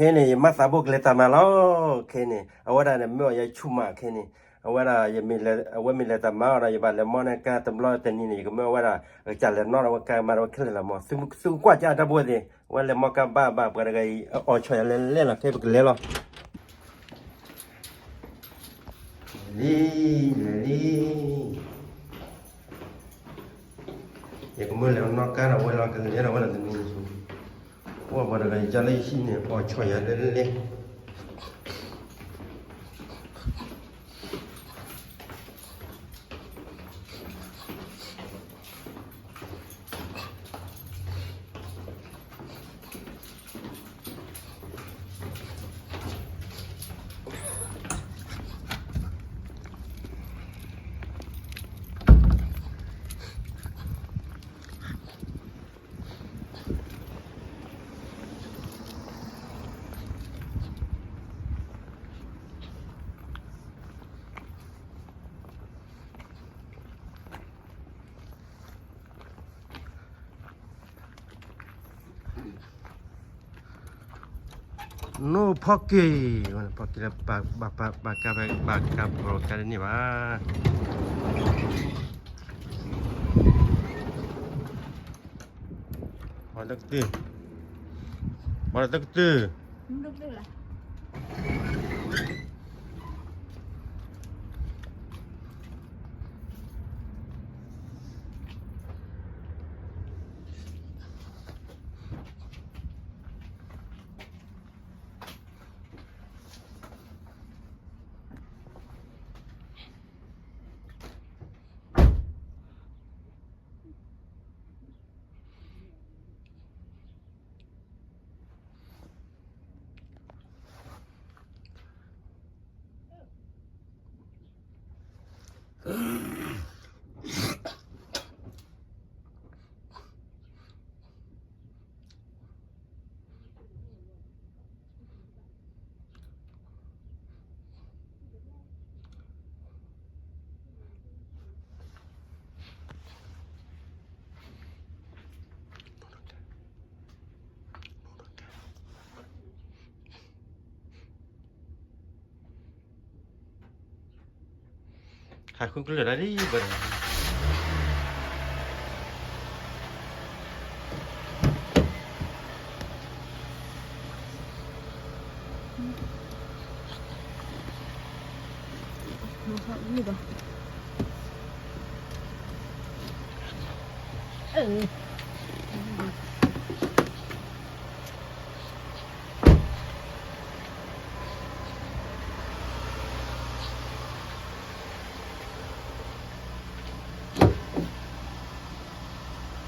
ခဲန့ၣ် ယမါသးဘိကလဲၤတၢ်မၤလီၤ. ခဲန့ၣ် အဝဲဒၣ်န့ၣ် မ့ၢ်အီၤယဆူၣ်မးခဲန့ၣ်, အဝဲဒၣ် အဝဲမ့ၢ်လဲၤတၢ်မၤအီၤဒီး ယဘၣ်လဲၤမီၢ်န့ၢ်ကါတဘျီတနံၤန့ၣ် ယကမၢအဝဲဒၣ် အကစၢ်လဲၤနီၣ်ဒီးဝဲကါမၤဒီးဝဲခဲလၢာ်လီၤမး. သုကကွၢ်ကါတၢ်ဘိသ့ၣ် အဝဲလဲၤမီၢ်ကါဘၣ်ဘၣ် ပှၤတဂၤအံၤ အီၣ်ဆီၣ်ယၤလဲၤလဲၤလီၤ. ခဲပကလဲၤလီၤ. လံ, လဲၤလံ. ယကမၢလဲၤနီၣ်ကါဒီးဝဲလီၤ ကလဲၤဒီးဝဲလီၤတနံၤန့ၣ်, အိၣ်ပှၤတဂၤအံၤ ကၢ်လၢယဟံၣ်န့ၣ် အီၣ်ဆီၣ်ယၤလဲၤလဲၤ. နိၣ်ဖီက့ၤ, ဖီက့ၤလၢ ဘၣ်ကါ ဘၣ်ကါပီၤကါတန့ၢ်ဘၣ်. ပှၤတကတၢၢ်, ပှၤတကတၢၢ်. ဟးဃုကလုာ်ဒၣ်ဒ်ဘၣ်ဒီး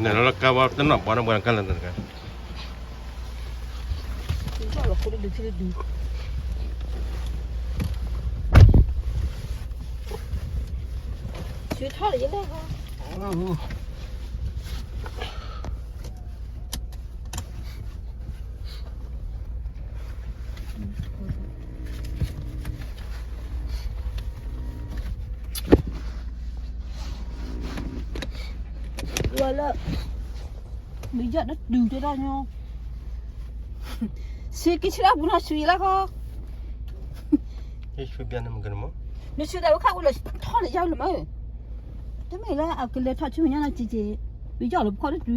နလီၤလၢကါဝါတနီၤပှၤနီၤ ပှၤကါလၢနတကါ လီၤခိၣ်လၢဒုးထံလၢဒုး ဆူထီၣ်လၢယလဲၣ်ဟီ ဝဲလၢ မ့ၢ်ယီၢ်တတုၤတဲဒၣ်ညီ ဆှံက့ၤဆှံလၢပူၤနီၤ ဆှံလၢခီ နဆှံတၢ်ဝဲခါအိၣ်လၢထီၣ်လၢယါလၢမး တမ့ၢ်လၢအကလဲၤထီၣ်ဆူညါနီၤ ကက့ၤ မ့ၢ်ယီၢ်လၢပခီတတုၤ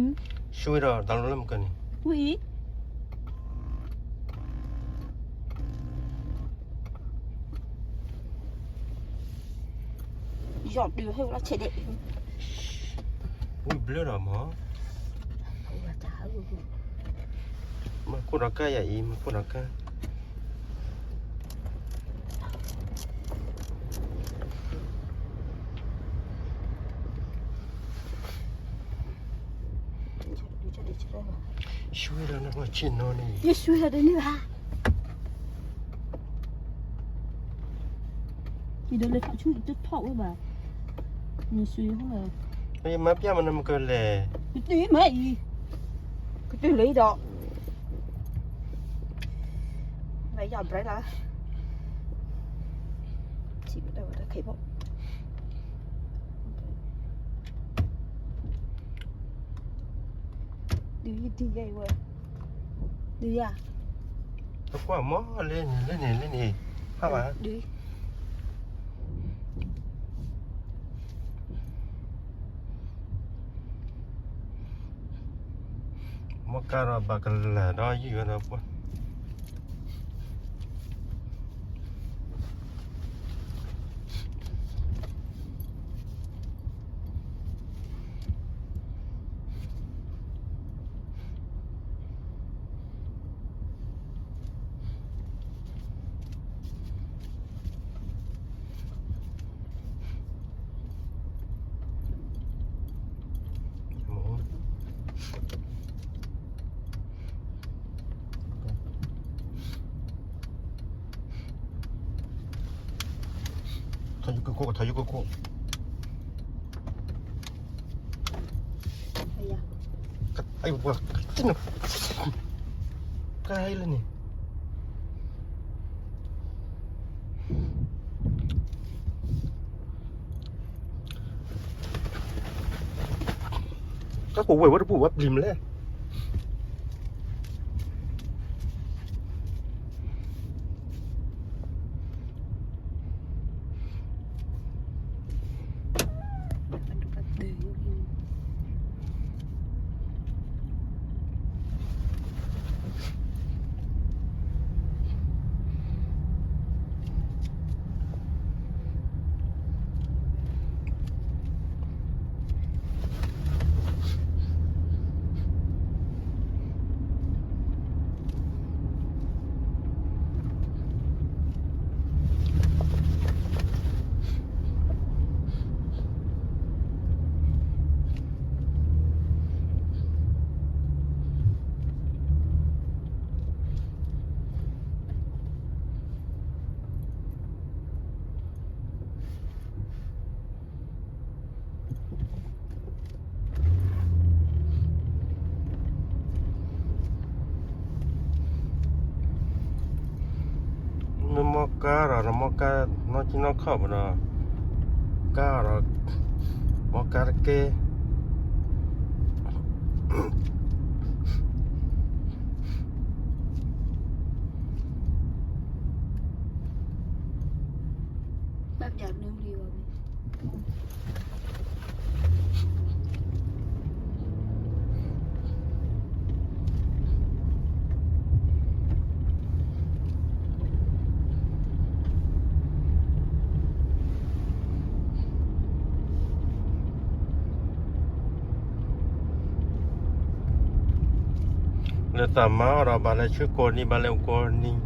ဆှံဝဲဒီးတၢ်လီၢ်လၢမကၢန့ၣ် ဝံၤအံၤ ယီၢ်တုၤဟဲဝဲလီၤဆဲးဒဲး ဝံၤဘျၢဒီးမး မၤခိၣ်ဒီးကါယၤအံၤ မၤခိၣ်ဒီးကါ ဆှံဝဲဒီးနကဆ့ၣ်နီၤန့ၣ် ယဆှံဝဲဒီးတန့ၢ်ဘၣ် ယဒိးလဲၤထီၣ်ဆူတထီၣ်ဝဲဘၣ် နဆှံဟီၣ်လီၤ မၤပျၢ်မနုၤမကလဲၣ် ကတုၤမးအံၤ ကတုၤလၢအံၤဒီး မ့ၢ်ယီၢ်ဘြဲးလီၤ ထံၣ်ဝဲဒၣ်ဝဲဒၣ်ခဲအံၤဘၣ် ဒုးယံၤဒုးယံၤဝဲ, ဒုးယၤ, တကွၢ်မ့ၢ်လၢန့ၣ် လၢန့ၣ် လၢန့ၣ်, ဖးဘၣ်, ဒုး မီၢ်ကါဒီးဘၣ်ကလၢာ်ဒီးယုၢ်ဝဲဒီးပှၢ် ထီၣ်ယူၤကခိၣ် ထီၣ်ယူၤကခိၣ်, အံၤပှၤ, ကါလၢန့ၣ် တၢ်ကဝဲၢ်ဝဲတပူၤဝဲပျံၤမလဲၣ်. မ့ၢ်မီၢ်ကါဒီး မီၢ်ကါ နီၢ်ကံနီၢ်ခီၣ်ပဒီး ကါဒီး မီၢ်ကါတကဲ လၢတၢ်မၤအီၤဒီး ဘၣ်လဲၤဆှၢကိးနံၤ ဘၣ်လဲၤအိၣ်ကိးနံၤ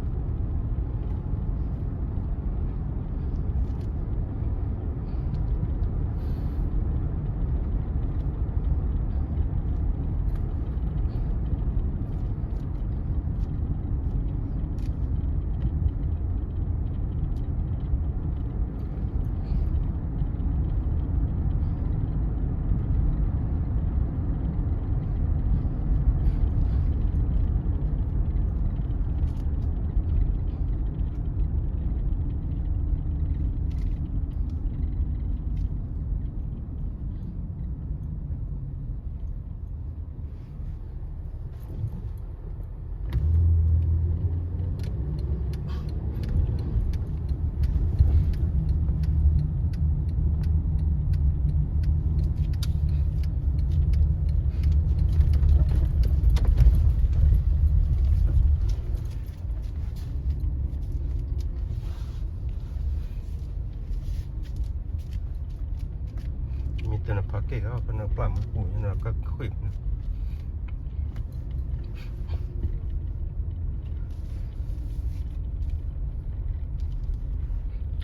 မ့ၢ်တနဖးက့ၢ်ကီး ကနပျၢ်မူပူၤ နကဃ့ၢ် တလၢည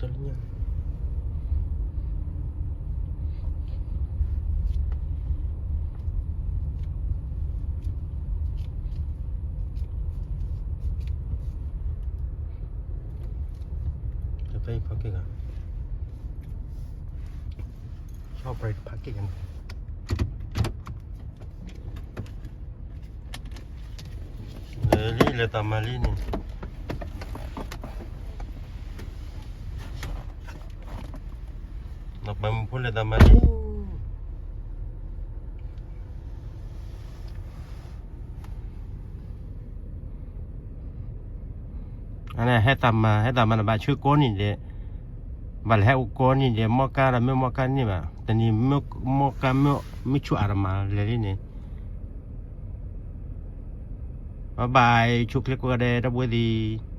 ါ တဖဲအံၤဖးက့ၢ်ကီး ဆီၣ်ပြဲဖးက့ၢ်ကီးန့ၣ် လၢလံ လဲၤတၢ်မၤလံန့ၣ် နီၢ်ပၤမုၣ်ဖိလဲၤတၢ်မၤလံ အူ ဟဲသးမၤ ဟဲသးမၤန့ၣ် ဘၣ်ဆှၢကိးနံၤဒဲး, ဘၣ်လဲၤဟဲအိၣ်ကိးနံၤဒဲး မီၢ်ကါဒီးမ့ၢ်မီၢ်ကါန့ၣ်ဘၣ်, တနံၤမ့ၢ်မီၢ်ကါမ့ၢ်မုၢ်ဆူၣ်အါတမၤလဲၣ်လံန့ၣ်, bye bye ဆိၣ်ချ့ကိးဂၤဒဲး ဒီပုၢ်ဝဲၢ်သ့ၣ်